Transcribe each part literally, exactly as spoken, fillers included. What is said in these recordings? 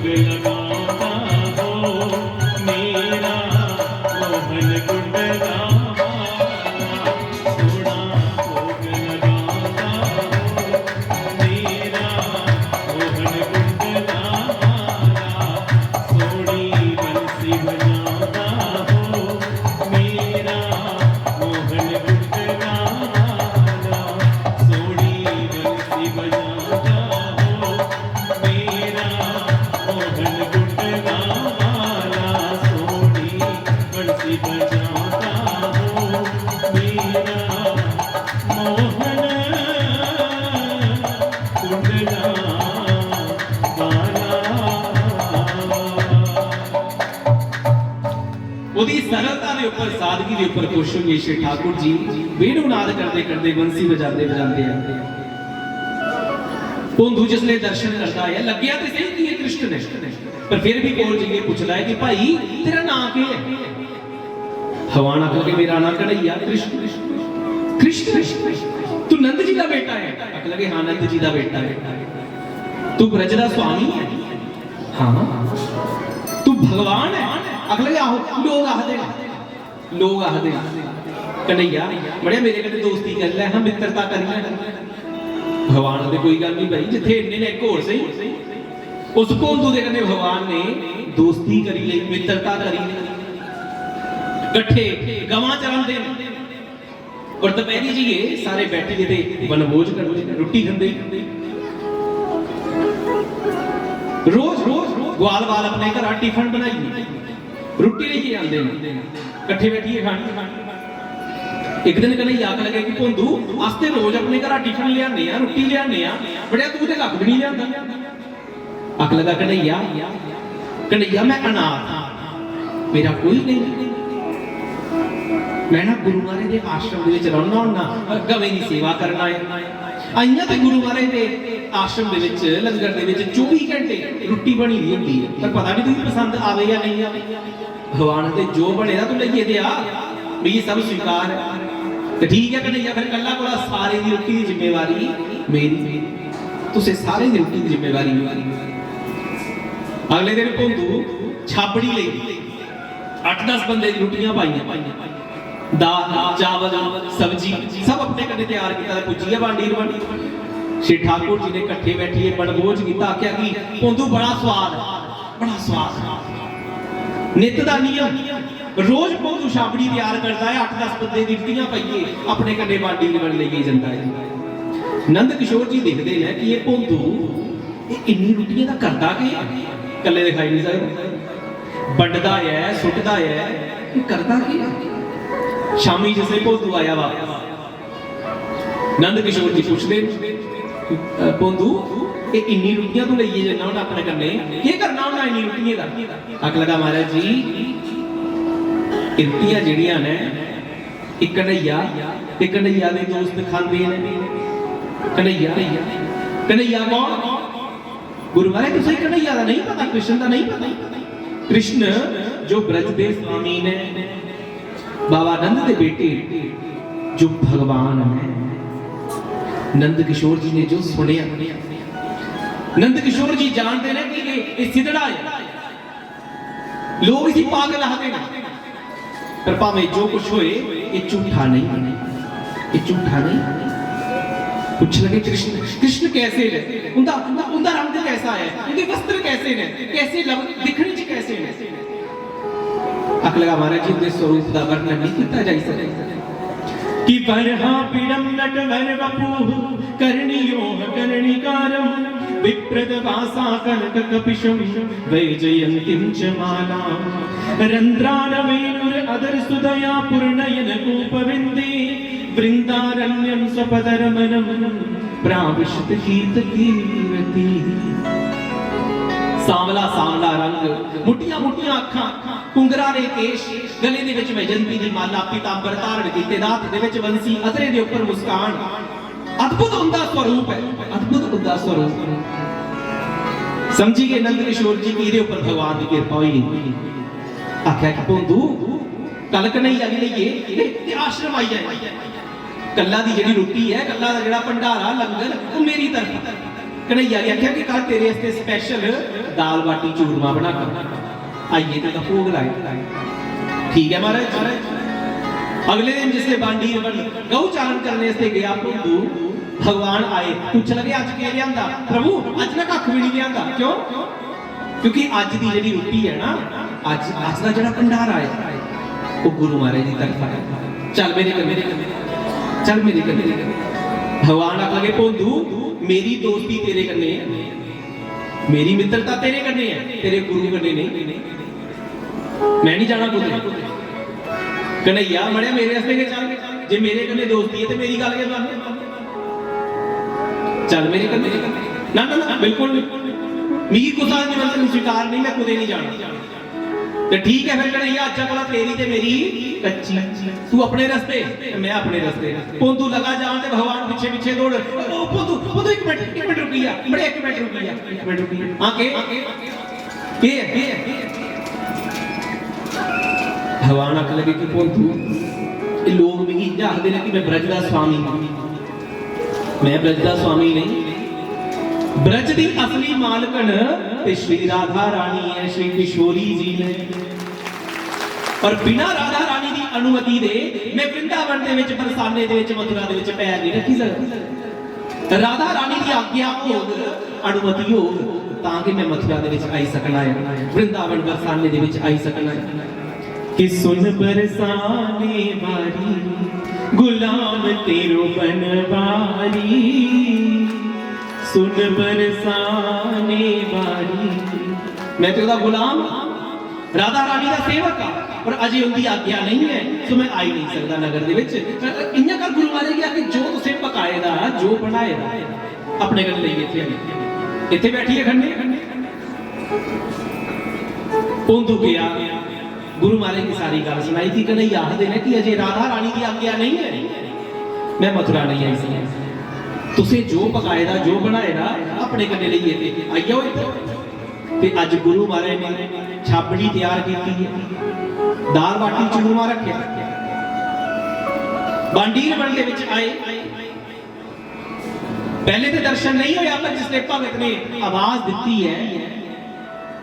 लगाता हो मेरा मोहन कुंडला वाला, सोना भोग लगाता हो मेरा मोहन कुंडला वाला, सोनी बंसी बजाता हो मेरा मोहन कुंडला वाला, सोनी बंसी बजाता हो मेरा मोहन कुंडला वाला, सोनी बंसी बजाता हो मेरा मोहन कुंडला वाला। ਉਹਦੀ सरलता ਦੇ ਉੱਪਰ, ਸਾਦਗੀ ਦੇ ਉੱਪਰ ਖੁਸ਼ ਹੋਈ ਸ਼੍ਰੀ ठाकुर जी। वेणुनाद करदे करदे, बंसी बजाते बजाते आंदे। भोंदू जिसले दर्शन करता है, लग्गेआ ते सेही कि एह् कृष्ण ने, पर फिर भी कोल जाइयै पुछदा है कि भाई, तेरा नां केह् ऐ? भगवान आखन लगे, मेरा नां कन्हैया कृष्ण। कृष्ण, तू नंद जी का बेटा है? आखन लगे, हाँ, नंद जी का बेटा है। तू ब्रज का स्वामी है? हाँ। तू भगवान है? आखन लगे, आहो, लोग आखदे न, लोग आखदे न। कन्हैया, मड़ेआ, मेरे कन्नै दोस्ती करी लै, हां, मित्रता करी लै। भगवान आखदे, कोई गल्ल नहीं भाई, जित्थे इन्ने ने, इक होर सेही। उस भोंदू दे कन्नै भगवान ने दोस्ती करी लेई, मित्रता करी लेई। कट्ठे गवां चरांदे न। और दपैह्‌री जाइयै सारे बैठी दे ते वनभोज करदे, रुट्टी खंदे। रोज, रोज ग्वाल बाल अपने घरा टिफिन बनाइयै रुट्टी लेइयै आंदे न, कट्ठे बैठियै खानी। इक दिन कन्हैया आखन लगे कि भोंदू, अस ते रोज अपने घरा टिफिन लेआने आं, रुट्टी लेआने आं, मड़ेआ, तू ते कक्ख बी निं लेआंदा। आखन लगा, कन्हैया, कन्हैया, मैं अनाथ हां, मेरा कोई नहीं। मैं ना गुरु महाराज दे आश्रम दे विच रौह्‌ना होन्ना, गवें दी सेवा करना है। आइयां ते गुरु महाराज दे आश्रम दे विच, लंगर दे विच चौबी घंटे रुट्टी बनी दी होंदी है, पर पता नहीं तुगी पसंद आवे या नहीं आवे। भगवान आखदे, जो बने दा तू लेइयै ते आ, मिगी सब स्वीकार है। ते ठीक है कन्हैया, फिर कल्ला कोला सारे दी रुट्टी दी जिम्मेवारी मेरी, तुसें सारे दी रुट्टी दी जिम्मेवारी मेरी। अगले दिन भोंदू छाबड़ी लेई अट्ठ दस बंदे दी रुट्टियां पाइयां, दाल, चावल, सब्जी सब अपने कन्नै त्यार कीता ते पुज्जी गेआ बांडी रवानी। श्री ठाकुर जी ने कट्ठे बैठियै वनभोज कीता, आखेआ कि भोंदू बड़ा स्वाद, बड़ा स्वाद। नित्त दा नियम, रोज भोंदू छाबड़ी त्यार करदा है, अट्ठ दस बंदे दी रुट्टियां पाइयै अपने कन्नै बांडी रवानी लेइयै जंदा है। नंद किशोर जी दिखदे न कि एह् भोंदू, एह् इन्नी रुट्टियें दा करदा केह् ऐ? कल्ले ते खाई निं सकदा। बंडदा ऐ, सुट्टदा ऐ, एह् करदा केह् ऐ? शामी जिसलै भोंदू आया वापस, नंद किशोर जी पुछदे न, "अ, भोंदू, एह् इन्नी रुट्टियां तू लेइयै जन्ना होन्ना अपने कन्नै, केह् करना होन्ना इन्नी रुट्टियें दा?" आखन लगा, "महाराज जी, एह् रुट्टियां जेह्ड़ियां न, एह् कन्हैया ते कन्हैया दे दोस्त खांदे न।" कन्हैया, कन्हैया कौन? गुरु महाराज, तुसें कन्हैया दा नहीं पता, कृष्ण दा नहीं पता? कृष्ण जो ब्रज दे स्वामी ने, बाबा नंद दे बेटे जो भगवान ने। नंद किशोर जी ने जो सुनिया, नंद किशोर जी जानते ने कि ये, ये सिद्धड़ा है, लोग इसी पागल आखदे ने, पर भावें जो कुछ होए, ये झूठा नहीं, ये झूठा नहीं। पूछन लगे, कृष्ण, कृष्ण कैसे ने? उनका, उनका, उनका रंग कैसा है? उनके वस्त्र कैसे ने? कैसे लग, दिखने च कैसे ने? आखन लगा, महाराज जी, उनके स्वरूप का वर्णन नहीं किया जा सकता। कि वरहा पिडम नट वर वपु कर्णियो कर्णिकारम विप्रद वासा कनक कपिशम वैजयंतीं च माला। रंध्रान वेणुर अदर सुदया पुरनयन कूप विंदी वृंदारण्यम सपदरमनम प्राविशत गीत कीर्ति। सांवला सांवला रंग, मुट्टियां मुट्टियां अखां, कुंगरा ने केश, गले दे विच वैजंती दी माला, पीतांबर धारण कीते दा, हत्थ दे विच बंसी, अतरे दे उप्पर मुस्कान। अद्भुत उंदा स्वरूप है, अद्भुत उंदा स्वरूप। समझी गए नंद किशोर जी कि इहदे उप्पर भगवान दी किरपा होई गई। आख्या कि भोंदू, कल कन्हैया गी लेइयै ते आश्रम आई जाए। कल्ला दी जेह्ड़ी रुट्टी ऐ, कल्ला दा जेह्ड़ा भंडारा, लंगर, ओह् मेरी तरफा। कन्हैया ने आखेआ कि कल तेरे आस्तै स्पैशल दाल बाटी चूरमा बनागा। आइए ते भोग लाए। ठीक ऐ महाराज। अगले दिन जिसले बांडीर बन गौ चारण करने आस्तै गया भोंदू, भगवान आए, पुच्छन लगे, "अज्ज केह् लिआंदा?" "प्रभु, अज्ज ना कक्ख बी निं लिआंदा।" "क्यों?" "क्योंकि अज्ज दी जेह्ड़ी रुट्टी ऐ ना, अज्ज, अज्ज दा जेह्ड़ा भंडारा ऐ, ओह् गुरु महाराज दी तरफा ऐ। चल मेरे कन्नै, चल मेरे कन्नै।" भगवान आखन लगे, "भोंदू, मेरी दोस्ती तेरे कन्नै ऐ, मेरी मित्रता तेरे कन्नै ऐ, तेरे गुरु कन्नै नेईं। मैं निं जाना कुतै।" "कन्हैया, मड़े, मेरे आस्तै गै चल, जे मेरे कन्नै दोस्ती ऐ ते मेरी गल्ल गै बन। चल मेरे कन्नै।" "ना, ना, ना, बिल्कुल निं। मिगी कुसै दा निमंत्रण स्वीकार नेईं, मैं कुतै निं जाना।" "ते ठीक ऐ फिर कन्हैया, अज्जै कोला तेरी ते मेरी कच्ची, तू अपने रस्ते ते मैं अपने रस्ते।" भोंदू लगा जान ते भगवान पिच्छे पिच्छे दौड़। "ओ भोंदू, भोंदू, इक मिनट, इक मिनट रुकी जा, मड़े, इक मिनट रुकी जा, इक मिनट रुकी जा।" "हां, केह्? केह् ऐ? केह् ऐ?" भगवान आखन लगे कि "भोंदू, एह् लोक मिगी इ'यां आखदे न कि मैं ब्रज दा स्वामी आं।" मैं ब्रज दा स्वामी नहीं, ब्रज दी असली मालकन ते श्री राधा रानी ऐ, श्री किशोरी जी ने। और बिना राधा रानी दी अनुमति दे मैं वृंदावन दे विच, बरसाने दे विच, मथुरा दे विच पैर नहीं रखी सकदा। राधा रानी दी आज्ञा होग, अनुमति होग, तां गै मैं मथुरा दे विच आई सकना ऐ, वृंदावन बरसाने दे विच आई सकना ऐ। कि सुन बरसाने वाली, गुलाम तेरो बनवारी, सुन बरसाने वाली। मैं ते ओह्दा गुलाम, राधा रानी दा सेवक आ, पर अजे उंदी आज्ञा नहीं है, सो मैं आई नहीं सकदा नगर दे विच। इ'यां कर गुरु महाराज गी आखी, "जो तुसें पकाए दा, जो बनाए दा, अपने कन्नै लेइयै इत्थै आइए, इत्थै बैठियै खन्ने।" भोंदू गेआ, गुरु महाराज गी सारी गल्ल सनाई कि कन्हैया आखदे ने कि अजे राधा रानी दी आज्ञा नहीं है, मैं मथुरा नहीं आई सकदा। तुसें जो पकाए दा, जो बनाए दा, अपने कन्नै लेइयै ते आई जाओ इत्थै। ते अज्ज गुरु महाराज ने छाबड़ी त्यार कीती है, दाल बाटी चूरमा रखेआ, बांडीर बन दे विच आए। पहले ते दर्शन नहीं होया, पर जिसले भगत ने आवाज दिती है,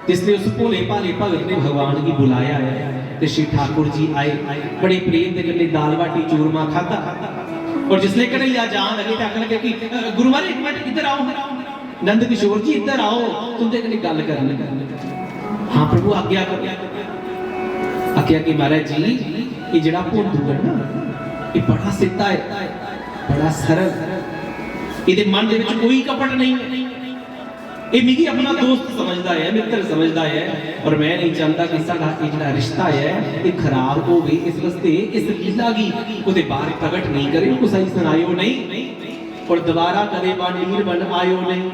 जिसले उस भोले भाले भगत ने भगवान की बुलाया है, ते श्री ठाकुर जी आए, बड़े प्रेम दे कन्नै दाल बाटी चूरमा खादा। और जिसले कन्हैया जान लगे ते आखन लगे कि, "अ, गुरु महाराज, एक मिनट इधर आओ, नंद किशोर जी इधर आओ, तुंदे कन्नै गल्ल करनी।" "हाँ प्रभु, आज्ञा करो।" आख्या कि, "महाराज जी, ये जेड़ा भोंदू है ना, ये बड़ा सिद्धा है, बड़ा सरल, एदे मन दे विच कोई कपट नहीं है। ये मिगी अपना दोस्त समझदा है, मित्र समझदा है, और मैं नहीं चाहता कि साढ़ा ये जेड़ा रिश्ता है, ये खराब होवे। इस वास्ते इस लीला गी कुते बाहर प्रगट नहीं करे, कुसै गी सनायो नहीं।" और दोबारा कदे बांडीर बन आयो नहीं।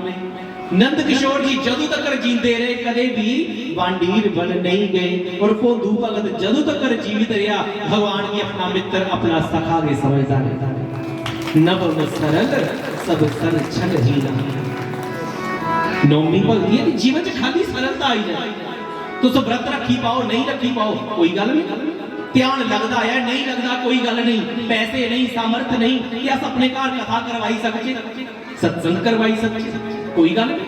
नंद किशोर जी जदों तक जींदे रहे, कदे भी बांडीर बन नहीं गए। और भोंदू भगत जदों तक जीवित रहा, भगवान की अपना मित्र, अपना सखा भी समझदा रहा। नवम सरल सब सर छल ही ना। नौमी भगती है कि जीवन च खाली सरलता आई जाए। तुस व्रत रखी पाओ, नहीं रखी पाओ, कोई गल नहीं। ध्यान लगदा है, नहीं लगदा, कोई गल नहीं। पैसे नहीं, सामर्थ्य नहीं कि अस अपने घर कथा करवाई सकचे, सत्संग करवाई सकचे, कोई गल नहीं।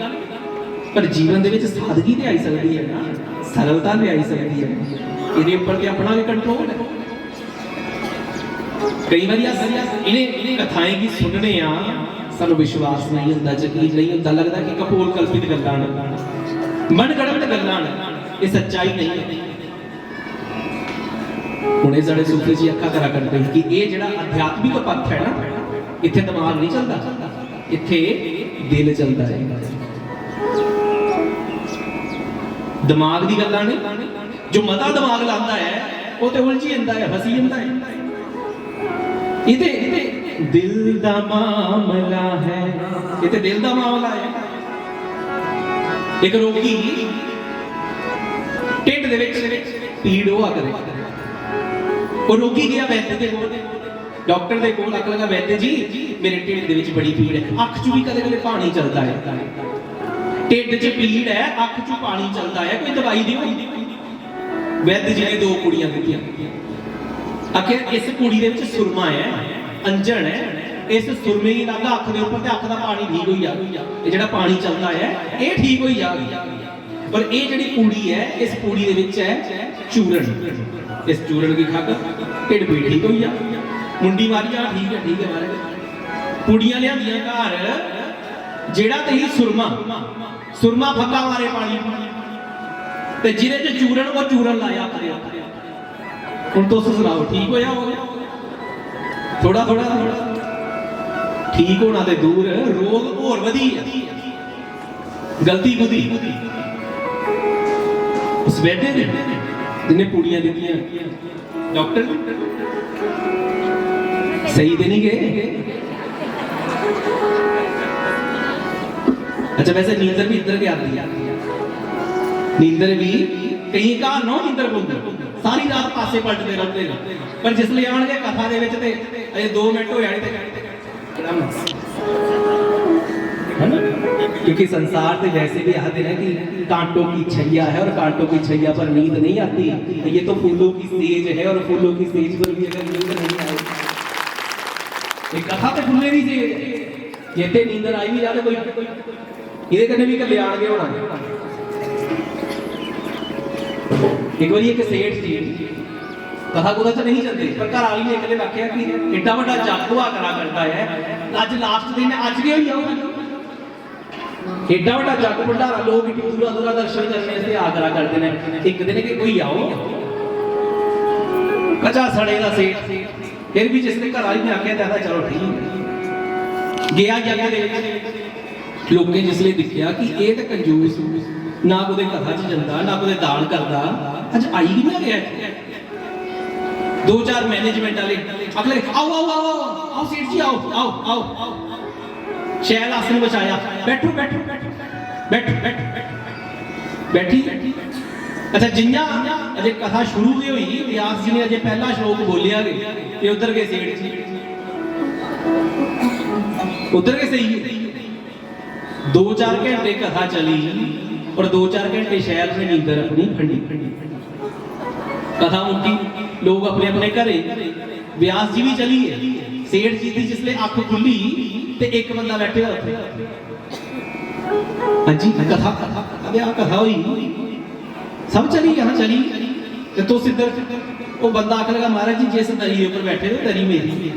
पर जीवन दे विच सादगी ते आई सकदी है ना, सरलता ते आई सकदी है। एदे उप्पर ते अपना भी कंट्रोल है। कई बारी अस इ'नें कथाएं गी सुनने आं, सानू विश्वास नहीं होंदा, यकीन नहीं होंदा, लगदा कि कपोल कल्पित गल्लां न, मनगढ़ंत गल्लां न, ये सच्चाई नहीं है। हुणे साढ़े सूफी जी आखा करा करदे हे कि ये जेड़ा आध्यात्मिक पथ है ना, इत्थे दिमाग नहीं चलदा, इत्थे दिल चलदा है। दिमाग दी गल्लां नहीं, जो मता दिमाग लांदा है, वो ते उलझी जंदा है, फसी जंदा है। इते, इते दिल दा मामला है, इते दिल दा मामला है। एक रोगी ढिड्ड दे विच पीड़ होआ करे, वो रोगी गया वैद्य दे कोल, डॉक्टर दे कोल, आखन लगा, "वैद्य जी, मेरे ढिड्ड दे विच बड़ी पीड़ है, अख चू भी कदे कदे पानी चलदा है, ढिड्ड च पीड़ है, अख चू पानी चलदा है, कोई दवाई दियो।" वैद्य जी ने दो कुड़ियां दित्तियां, आखेआ, "इस कुड़ी दे विच सुरमा है, अंजन है, इस सुरमे गी लागा अक्ख दे उप्पर ते अक्ख दा पानी ठीक होई जाग। एह् जेह्ड़ा पानी चलदा ऐ, एह् ठीक होई जाग। पर एह् जेह्ड़ी पूड़ी ऐ, इस पूड़ी दे बिच ऐ चूरण। इस चूरण गी खागा, ढिड्ड पीड़ ठीक होई जाग। मुंडी मारी जा, ठीक ऐ, ठीक ऐ महाराज। पूड़ियां लिआंदियां घर, जेह्ड़ा ते ही सुरमा, सुरमा फक्का मारे पानी, ते जिदे च चूरण, ओह् चूरण लाया करेओ। हुन तुस सनाओ, ठीक होया होग? थोड़ा थोड़ा, थोड़ा ठीक होना ते दूर, रोग होर बधी गेआ। गलती कुदी? उस वैद्य ने, जिन्ने पूड़ियां दित्तियां। डॉक्टर, सही ते नहीं गए? अच्छा, वैसे नींदर भी इधर के आती है। नींदर भी कई घर नौ नींदर पौंदी, सारी रात पासे पलटदे रौंह्दे न। पर जिसलै आउणगे कथा दे बिच ते अजे दो मिनट होए आए ते है ना? क्योंकि संसार ते वैसे भी आखदे ना कि कांटों की छैया है और कांटों की छैया पर नींद नहीं आती। तो ये तो फूलों की सेज है और फूलों की सेज पर भी अगर नींद नहीं आए, ये कथा ते फुल्लें दी सेज है। जे ते नींदर आई भी जा ते कोई, एह्दे कन्नै बी कल्याण गै होना। इक बारी इक सेठ जी, कथा कुतै च नहीं चलदी, पर घर आह्ली ने इक दिन आखेआ कि एड्डा बड्डा जग होआ करा करदा ऐ, अज्ज लास्ट दिन ऐ, अज्ज गै होई जाओ। एड्डा बड्डा जग भंडारा, लोक इत्थूं दूरा दूरा दर्शन करने आस्तै आ करा करदे न, इक दिन गै होई जाओ। कच्चा सड़े दा सेठ, फिर भी जिसने घर आह्ली ने आखेआ ते आखदा, "चलो ठीक ऐ।" गेआ जग दे बिच, लोकें जिसलै दिक्खेआ कि एह् ते कंजूस, ना कुतै कथा च जंदा, ना कुतै दान करदा, अज्ज आई कि'यां गेआ इत्थै? दो चार मैनेजमेंट आह्ले आखन लगे, "आओ, आओ, आओ, आओ, आओ सेठ जी, आओ, आओ, आओ, आओ।" शैल आसन बछाया, "बैठो, बैठो, बैठो, बैठो, बैठो, बैठो।" बैठी। अच्छा, जि'यां अजे कथा शुरू गै होई, व्यास जी ने अजे पैह्ला श्लोक बोलेआ गै, ते उद्धर गै सेठ जी, उद्धर गै सेई गे। दो चार घैंटे कथा चली और दो चार घैंटे शैल ने नींदर अपनी फंडी। कथा मुक्की, लोक अपने अपने घरे, व्यास जी भी चली गे। सेठ जी दी जिसले अख खुल्ली ते इक बंदा बैठे दा उत्थे। हां जी, कथा, अबे आ कथा होई, सब चली गे, हां चली गे। ते तुस इद्धर, ओह् बंदा आखन लगा, "महाराज जी, जिस दरी दे उप्पर बैठे दे, दरी मेरी।"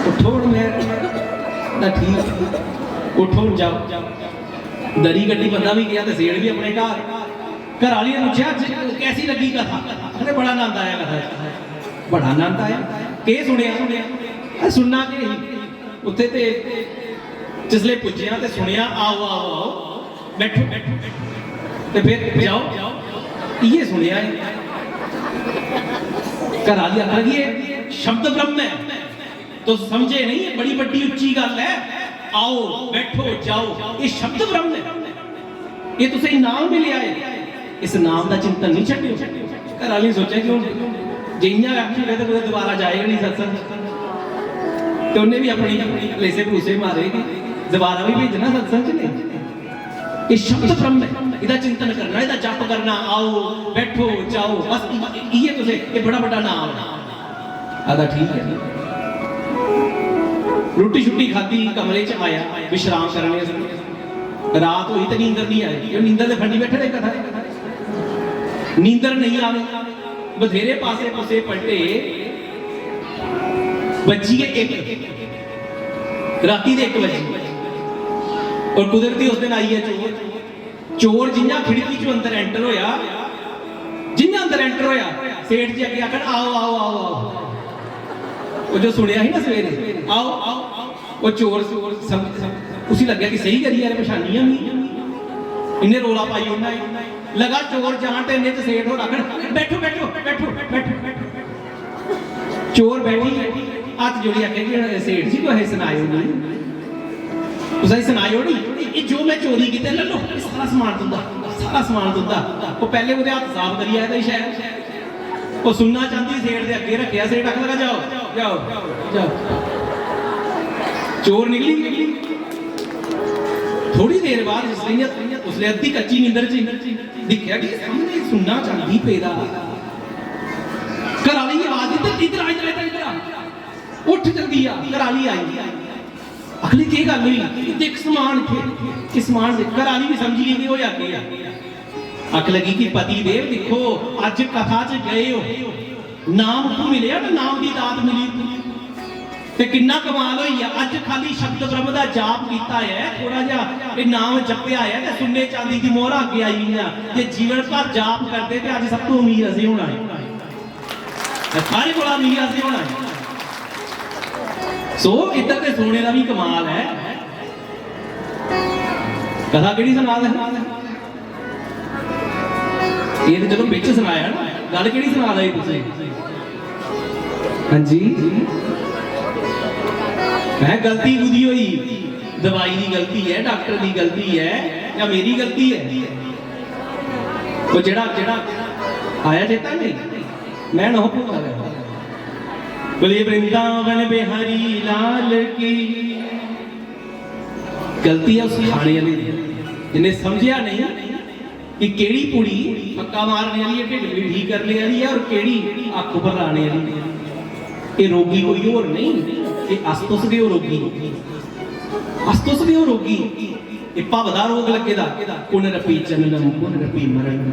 उठो हुन, मैं, "तां ठीक, उठो हुन, जाओ।" दरी कड्ढी, बंदा बी गेआ ते सेठ बी अपने घर। घर आह्ली ने पुच्छेआ, "अज्ज कैसी लग्गी कथा?" आखदे, "बड़ा आनंद आया कथा च।" "बड़ा आनंद आया? केह् सुनेआ?" "अ, सुनना केह् ही? उत्थे ते जिसले पुज्जेआ ते सुनेआ, 'आओ, आओ, आओ।'" "बैठो, बैठो, बैठो।" ते फिर जाओ, इ'यै सुनेआ ऐ। घर आह्ली आखन लगी, "एह् शब्द ब्रह्म ऐ, तुस समझे नहीं, एह् बड़ी बड्डी उच्ची गल्ल ऐ। आओ, बैठो, जाओ, एह् शब्द ब्रह्म ऐ, एह् तुसें इनाम मिलेआ ऐ, इस नाम दा चिंतन नहीं छड्डेओ।" घर आह्ली सोचेआ कि हुन जे इ'यां गै आखी ओड़े ते कुतै दोबारा जाएगा नहीं सत्संग। ते उन्नै भी अपनी लेसे भूसे मारे कि दोबारा भी भेजना सत्संग च नहीं। ये शब्द ब्रह्म है, इदा चिंतन करना, इदा जप करना, आओ, बैठो, जाओ, बस इ-, इये तुसे, ये बड़ा बड़ा नाम है। आदा ठीक है। रोटी छुट्टी खादी, कमरे च आया, विश्राम करने आस्तै। रात होई ते नींदर नहीं आई, ये नींदर ते फंडी बैठे दे कथा। नींदर नहीं आवे, बथेरे पासे पुसे पलटे, बज्जी गए एक, राती दे एक बजे। और कुदरती उस दिन आई है चोर। चोर जियां खिड़की चों अंदर एंटर होया, जियां अंदर एंटर होया, सेठ जी अग्गे आखन, "आओ, आओ, आओ, आओ।" वो जो सुनया ही ना सवेरे, "आओ, आओ, आओ।" वो चोर, चोर सम-, सम-, उसी लग्गेआ कि सही करियै इ'नें पछानियां मी, इन्ने रौला पाई ओड़ना है। लगा चोर जान ते इन्ने च सेठ होर आखन, "बैठो, बैठो, बैठो, बैठो, बैठो।" चोर बैठी, हत्थ जोड़ी आखे कि, "सेठ जी, तुसें सनाए ओड़ी, तुसें सनाए ओड़ी, ये जो मैं चोरी कीते, ले लो, ये सारा समान तुंदा, सारा समान तुंदा।" वो पहले ओह्दे हत्थ साफ करियै आए दा शैल। वो सुन्ना चांदी सेठ दे अग्गे रखेआ, सेठ आखन लगा, "जाओ, जाओ, जाओ।" चोर निकली, निकली। थोड़ी देर बाद जिसलै इ'यां, उसलै अद्धी कच्ची नींदर च दिक्खेआ कि सामने सुन्ना चांदी पेदा। घर आह्ले गी आवाज दित्ती, "इद्धर आ, इद्धर आ, इद्धर आ, इद्धर आ।" उठ जल्दी आ, घरा आह्ली आई। आखली, "केह् गल्ल होई?" "देख समान इत्थै।" "केह् समान?" "देख।" घरा आह्ली बी समझी गेई कि होआ केह् ऐ। आख लगी कि पति देव दिक्खो, अज्ज कथा च गए हो, नाम तू मिलेआ ना, नाम दी दात मिली। ते किन्ना कमाल होई गेआ, अज्ज खाली शब्द ब्रह्म दा जाप कीता ऐ, थोड़ा जिहा एह् नाम जपेआ ऐ ते सुन्ने चांदी दी मोहर अग्गें आई गेइयां। ते जीवन भर जाप करदे ते अज्ज सब तू अमीर असें होना है, ते सारे कोला अमीर असें होना है। सो इद्धर ते सोने दा भी कमाल है। कथा केह्ड़ी सुना दे? एह् ते चलो बिच सनाया ना, गल्ल केह्ड़ी सना दा एह् तुसें? हां जी, मैं गलती कुदी होई? दवाई दी गलती है, डॉक्टर दी गलती है, या मेरी गलती है? वो जेड़ा, जेड़ा आया चेता नहीं, मैं ना भुला रहा। बोलिए वृंदावन बिहारी लाल की। गलती है उस खाने वाले दी, जिन्हें समझिया नहीं कि केड़ी पुड़ी फक्का मारने वाली है, ढिड्ड पीड़ ठीक करने वाली है, और केड़ी अक्ख उप्पर लाने वाली है। ये रोगी कोई होर नहीं, ये अस तुस गै ओ रोगी। अस तुस गै ओ रोगी। ये भव दा रोग लग्गे दा। पुनरपि जननम पुनरपि मरणम,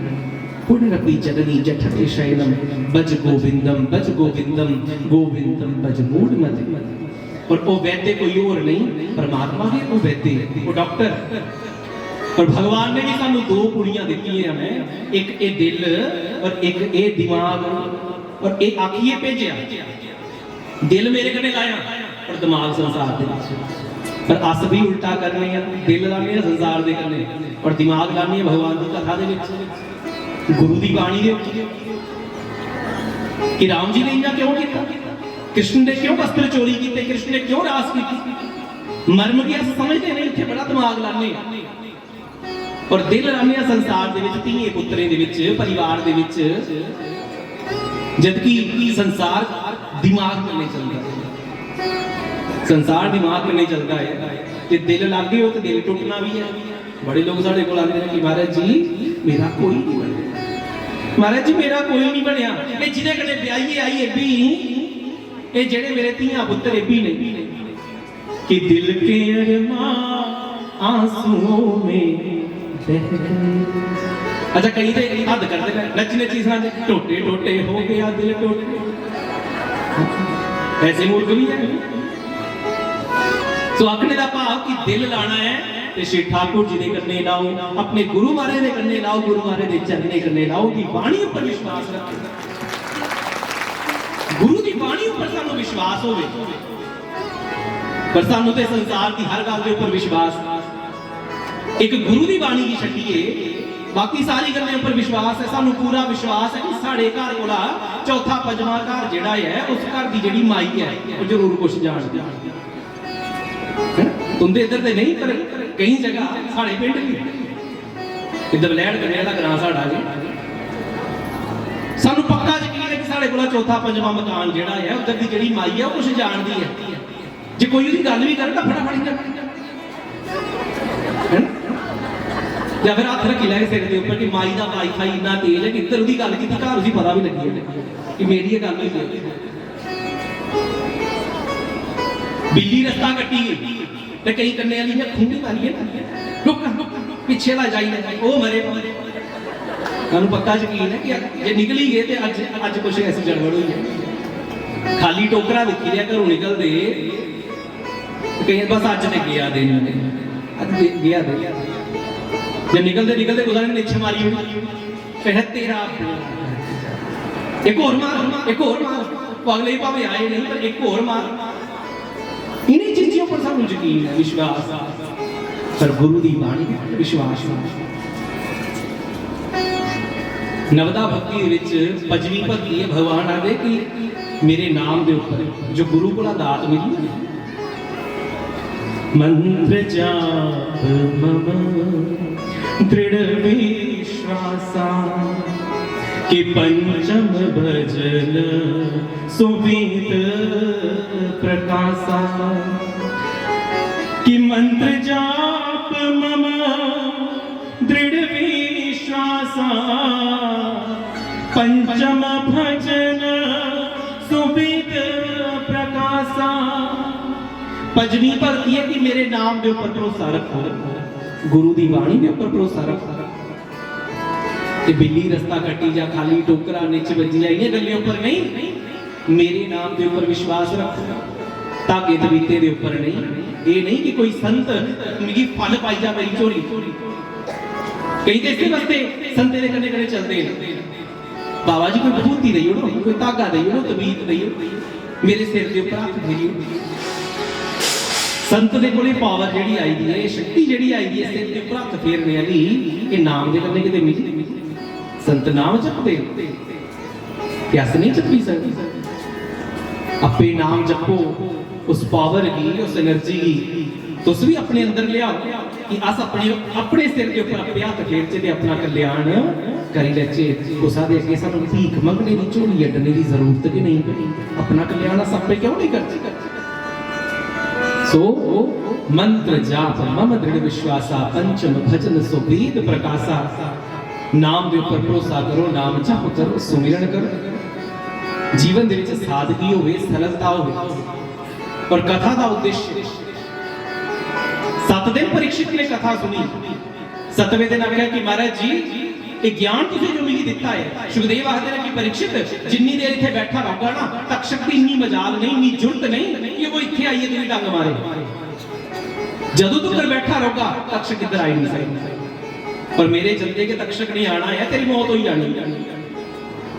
पुनरपि जननी जठरे शयनम, भज गोविंदम भज गोविंदम, गोविंदम भज मूढ़मते। और वो वैद्य कोई होर नहीं, परमात्मा ही वो वैद्य, वो डॉक्टर। और भगवान ने भी सानू दो पुड़ियां दित्तियां ने, एक ए दिल और एक ए दिमाग। और ए आखिए भेजया, दिल मेरे कन्ने लाया और दिमाग संसार दे विच। पर अस भी उल्टा करने हैं, दिल लाने हैं संसार दे कन्ने और दिमाग लाने हैं भगवान की कथा दे विच, गुरु दी बाणी दे विच। कि राम जी ने इयां क्यों किया, कृष्ण ने क्यों वस्त्र चोरी किए, कृष्ण ने क्यों रास की? मर्म की अस समझते नहीं, इतने बड़ा दिमाग लाने हैं। और दिल लाने हैं संसार दे विच, धीए पुत्तरें दे विच, परिवार दे विच, जबकि संसार दिमाग कन्नै चलदा है। संसार दिमाग कन्नै चलदा है, ते दिल लागे हो तो दिल टुटना भी है। बड़े लोग साढ़े कोल आंदे ने कि "महाराज जी, मेरा कोई नहीं बनया, महाराज जी, मेरा कोई नहीं बनया।" ये जिन्हें कन्नै ब्याहिए आई, ये भी, ये जेह्ड़े मेरे धियां पुत्तर, ये भी नहीं। कि दिल के अरमा आंसुओं में बह गए। अच्छा, कई ते हद करदे ने, नच्ची नच्ची सनांदे, "टोटे टोटे हो गया दिल टोटे।" ऐसे मूर्ख भी है। सो आखने दा भाव कि दिल लाना है ते श्री ठाकुर जी दे कन्ने लाओ, अपने गुरु महाराज दे कन्ने लाओ, गुरु महाराज दे चरणें कन्ने लाओ, उंदी बाणी उपर विश्वास रखो। गुरु दी बाणी उपर सानू विश्वास होवे। पर सानू ते संसार दी हर गल दे उपर विश्वास, इक गुरु दी बाणी गी छड्डियै बाकी सारी गल्लें उपर विश्वास ऐ। सानू पूरा विश्वास ऐ कि साढ़े घर कोला चौथा पंजवां घर जेह्ड़ा ऐ, उस घर दी जेह्ड़ी माई ऐ, ओह् जरूर कुछ जानदी है। तुंदे इधर ते नहीं, पर कई जगह साढ़े पिंड भी, इधर बलैड़ कन्नै आह्ला ग्रां साढ़ा जी, सानू पक्का यकीन है कि साढ़े कोला चौथा पंजवां मकान जेह्ड़ा ऐ, उधर दी जेह्ड़ी माई ऐ, ओह् कुछ जानदी ऐ। जे कोई ओह्दी गल्ल भी करे तां फटाफट इ'यां, है ना? जां फिर हत्थ रक्खी लैग सिर दे उप्पर कि माई दा वाईफाई इन्ना तेज ऐ कि इद्धर ओह्दी गल्ल कीती, घर उसी पता बी लग्गी गेआ कि मेरी एह् गल्ल होई गेई। बिल्ली रस्ता कट्टी गेई ते केईं कन्ने आह्ली इ'यां खुंडी मारियै ना, "रुक, रुक, रुक, पिच्छे ला जाई ले, ओह् मरे।" तुहानू पक्का यकीन है कि जे निकली गए ते अज, अज कुछ ऐसी गड़बड़ हुई है। खाली टोकरा दिक्खी लिया घरों निकलदे, ते कहीं बस अज ते गया दिन, अज गे-, गया दिन। जे निकलदे निकलदे कुसै ने निच्छ मारी ओड़ी, "फिर तेरा इक होर मार, इक होर मार।" अगले भावें आए नहीं, पर इक होर मार। इन्हीं चीजों पर सानू यकीन है, विश्वास है। पर गुरु दी बाणी पर विश्वास नहीं। नवदा भक्ति विच पंजवीं भक्ति है, भगवान आखदे कि मेरे नाम दे ऊपर जो गुरु कोला दात मिली है, मंत्र जाप मम दृढ़ विश्वासा, कि पंचम भजन सुविध प्रकाशा, कि मंत्र जाप मम दृढ़ विश्वासा, पंचम भजन सुविध प्रकाशा, अजमी भरती है कि मेरे नाम दे उप्पर भरोसा रखो, गुरु दी बाणी दे उप्पर भरोसा रखो। ते बिल्ली रस्ता कट्टी जा, खाली टोकरा निच बज्जी जा, इ'नें गल्लें उप्पर नहीं, मेरे नाम दे उप्पर विश्वास रखो, धागे तबीते दे उप्पर नहीं। ये नहीं कि कोई संत मिगी फल पाई जा मेरी झोली। कई ते इस्से वास्ते संतें दे कन्नै कन्नै चलदे न, "बाबा जी, कोई विभूति देई ओड़ो, कोई धागा देई ओड़ो, तबीत देई ओड़ो, मेरे सिर दे उप्पर हत्थ फेरी ओड़ो।" संत दे कोले पावर जेह्ड़ी आई दी ऐ, शक्ति जेह्ड़ी आई दी ऐ सिर दे उप्पर हत्थ फेरने आह्ली, एह् नाम दे कन्नै किते मिली? संत नाम जपदे न ते अस नहीं जपी सकदे। आपे नाम जपो, उस पावर गी, उस एनर्जी गी तुस भी अपने अंदर लियाओ कि अस अपने, अपने सिर के उप्पर आपे हत्थ फेरचे ते अपना कल्याण करी लैचे। कुसा दे अग्गे सानू भीख मंगने दी, झोली अड्डने दी जरूरत गै नहीं पई। अपना कल्याण अस आपे क्यों नहीं करचे? सो मंत्र जाप मम दृढ़ विश्वासा, पंचम भजन सो वेद प्रकाशा। नाम के ऊपर भरोसा करो, नाम जप करो, सुमिरन करो। जीवन दे विच सादगी होवे, सरलता होवे। और कथा का उद्देश्य, सत दिन परीक्षित ने कथा सुनी। सतवें दिन आख्या कि महाराज जी, ये ज्ञान तुझे जो मिगी दिता है। सुखदेव आखदे ने कि परीक्षित, जिन्नी देर इत्थे बैठा रहूगा ना, तक्षक की इन्नी मजाल नहीं, इन्नी जुर्त नहीं कि वो इत्थे आइए तुझे डंग मारे। जदों तक बैठा रहूगा, तक्षक इधर आई नहीं सकता। पर मेरे चलते के तक्षक नहीं आना है, तेरी मौत हो ही जानी।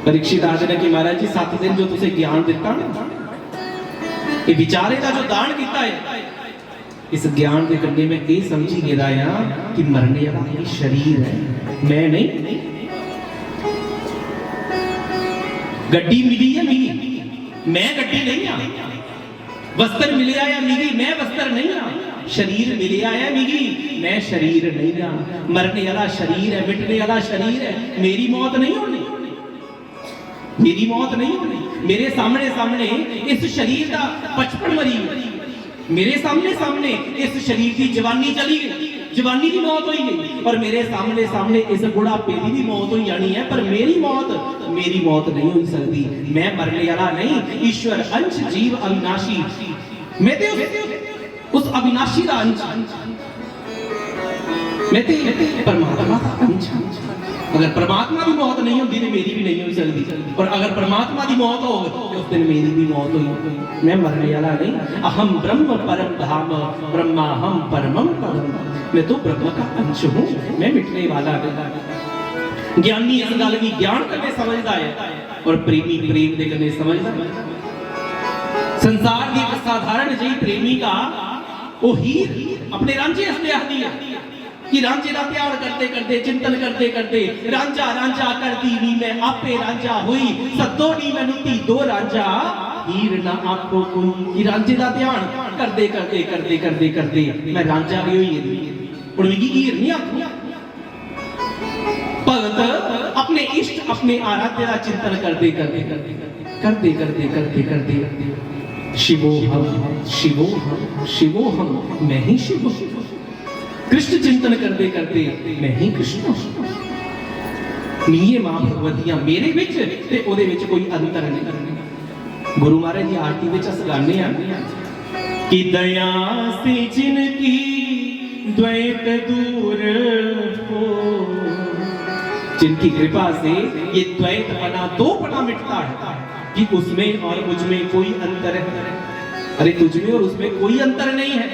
परीक्षित आखदे ने कि महाराज जी, सत दिन जो तुझे ज्ञान दिता ना, ये विचारे का जो दान किया है, इस ज्ञान के कन्ने मैं ये समझी गया कि मरने वाला ये शरीर है, मैं नहीं। गड्डी मिली है मिगी, मैं गड्डी नहीं हाँ। वस्त्र मिले आया मिगी, मैं वस्त्र नहीं हाँ। शरीर मिले आया मिगी, मैं शरीर नहीं हाँ। मरने वाला शरीर है, मिटने वाला शरीर है, मेरी मौत नहीं होनी। मेरी मौत नहीं होनी। मेरे सामने सामने इस शरीर का बचपन मरी गया। मेरे सामने सामने इस शरीर की जवानी चली गई, जवानी की मौत हुई गई, और मेरे सामने सामने इस बुढ़ापे की भी मौत हो जानी है, पर मेरी मौत, मेरी मौत नहीं हो सकती। मैं मरने वाला नहीं, ईश्वर अंश जीव अविनाशी। मैं ते उस, उस अविनाशी का अंश, मैं ते परमात्मा का अंश। अगर परमात्मा की मौत नहीं होती तो मेरी भी नहीं हो सकती, और अगर परमात्मा की मौत हो तो उस दिन मेरी भी मौत हुई। मैं मरने वाला नहीं। अहम ब्रह्म परम धाम, ब्रह्माहम परमम पदम। मैं तो ब्रह्म का अंश हूँ, मैं मिटने वाला नहीं। ज्ञानी इस गल की ज्ञान कन्नै समझदा है और प्रेमी प्रेम दे कन्नै समझदा है। संसार की एक साधारण जी प्रेमी का वो हीर अपने रांझे आस्तै आखदी है कि रांझे का ध्यान करते करते, चिंतन करते करते, रांझा रांझा करदी नी मैं आपे रांझा हुई, सद्दो नी मैनू धीदो रांझा, हीर ना आखो कोई। कि रांझे का ध्यान करते करते करते करते करते मैं रांझा भी हुई गेदी। हुण मिगी हीर नहीं आखो। भगत अपने इष्ट, अपने आराध्य का चिंतन करते करते करते करते करते करते करते शिवो हम, शिवो हम, शिवो हम, मैं ही शिव हूँ। कृष्ण चिंतन करते करते मैं ही कृष्ण हूँ। नीये मां भगवतियां मेरे विच ते ओदे विच कोई अंतर नहीं। गुरु महाराज की आरती विच अस गाने हैं कि दया से जिनकी द्वैत दूर हो, जिनकी कृपा से ये द्वैतपना, दोपना मिटता है कि उसमें और मुझ में कोई अंतर है। अरे, तुझ में और उसमें कोई अंतर नहीं है,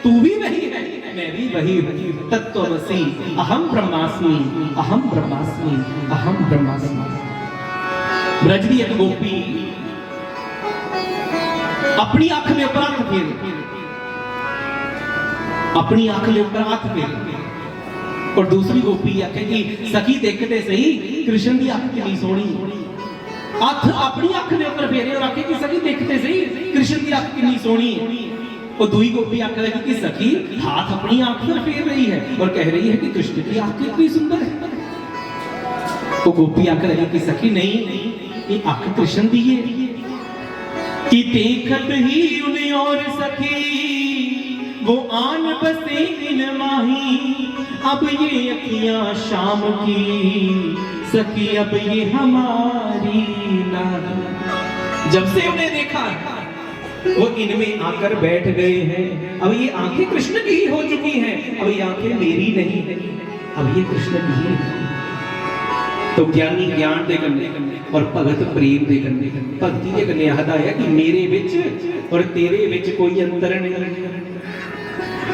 तू भी वही है, मैं भी वही हूँ। तत्वमसि, अहम ब्रह्मास्मि, अहम ब्रह्मास्मि, अहम ब्रह्मास्मि। ब्रज की एक गोपी अपनी अख के ऊपर हाथ फेर, अपनी अख के ऊपर हाथ फेर, और दूसरी गोपी आखे कि सखी, देख ते सही, कृष्ण की अख कितनी सोहनी। हाथ अपनी अख के ऊपर फेरे और आखे कि सखी, देख ते सही, कृष्ण की अख कितनी सोहनी। वो दूई गोपी आखने लगी कि सखी, हाथ अपनी आंख पर फेर रही है और कह रही है कि कृष्ण की आंख कितनी सुंदर है। वो गोपी आखने लगी कि सखी, नहीं, ये आंख कृष्ण की है। कि देखत ही उन्हें और सखी, वो आन बसे इन माही। अब ये अखियां शाम की सखी, अब ये हमारी ना। जब से उन्हें देखा, वो इनमें आकर बैठ गए हैं। अब ये आंखें कृष्ण की ही हो चुकी हैं, अब ये आंखें मेरी नहीं, अब ये कृष्ण की ही हैं। तो ज्ञानी ज्ञान दे कन्नै और भगत प्रेम दे कन्नै, भक्ति दे कन्नै आखदा है कि मेरे विच और तेरे विच कोई अंतर नहीं।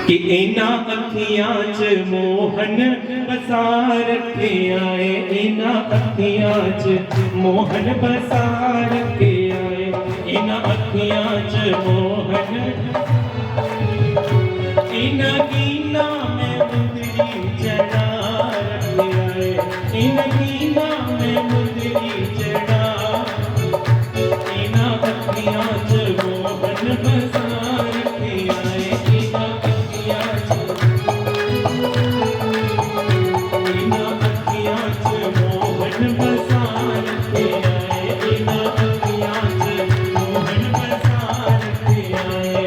कि इन्हां अखियां च मोहन बसा रखेआ ऐ, इन्हां अखियां च मोहन बसा रखेआ ऐ, इन्हां अखियां च मोहन, इन्हां गी ना मैं मुंदरी चढ़ा रखेआ ऐ, इन्हां गी ना मैं मुंदरी चढ़ा, इन्हां अखियां च मोहन बसा रखेआ ऐ, इन्हां अखियां च, इन्हां अखियां च मोहन बसा रखेआ ऐ, इन्हां अखियां च मोहन बसा रखेआ ऐ।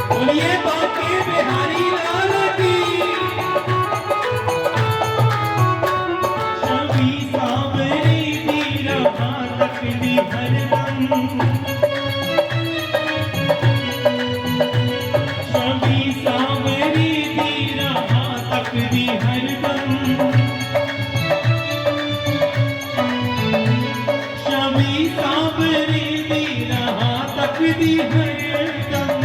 बोलिए बांके बिहारी लाल की। छवि सांवरी दी रहा तकदी हरदम। छवि सांवरी दी रहा तकदी हरदम। छवि सांवरी दी रहा तकदी हरदम।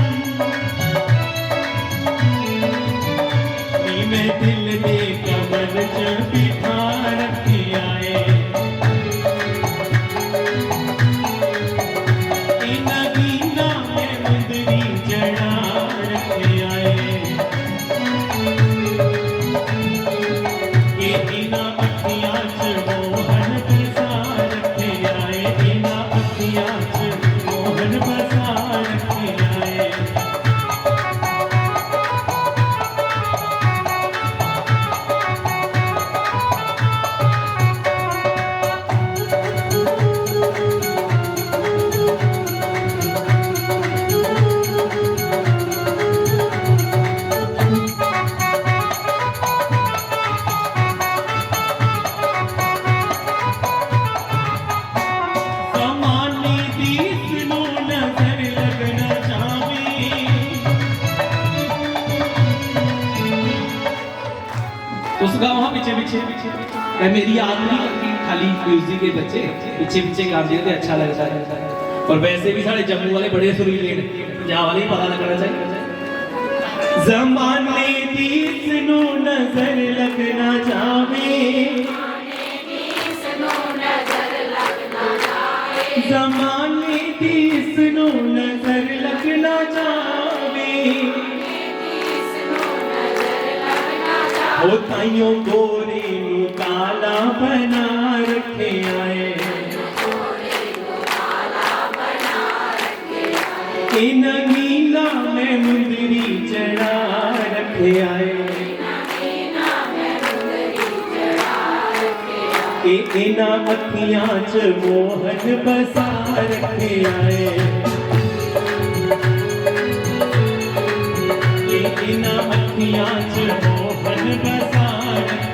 नी मैं दिल दे कमल च बिठा रखेआ ऐ। इन्हां गी ना मैं मुंदरी चढ़ा रखेआ ऐ। कि इन्हां अखियां च मोहन बसा रखेआ ऐ, इन्हां अखियां च मोहन बसा रखेआ ऐ। जमाने दी इसनू नजर लग ना जावे। तुस गाओ हां पिच्छे पिच्छे। ए मेरी आदत नहीं लगदी, खाली म्यूजिक के बच्चे पिच्छे पिच्छे गांदे ते अच्छा लगदा है। और वैसे भी साढ़े जम्मू वाले बड़े सुरीले ने, पंजाब वाले ही पता लगना चाहिए। जमाने दी इसनू नजर लग ना जावे। जमाने दी इसनू नजर लग ना जावे। ओ ताइयों गोरे नू काला बना रखेआ ऐ। इन्हां गी ना मैं मुंदरी चढ़ा रखेआ ऐ। ए इन्हां अखियां च मोहन बसा रखेआ ऐ। ए इन्हां अखियां च मोहन बसा रखेआ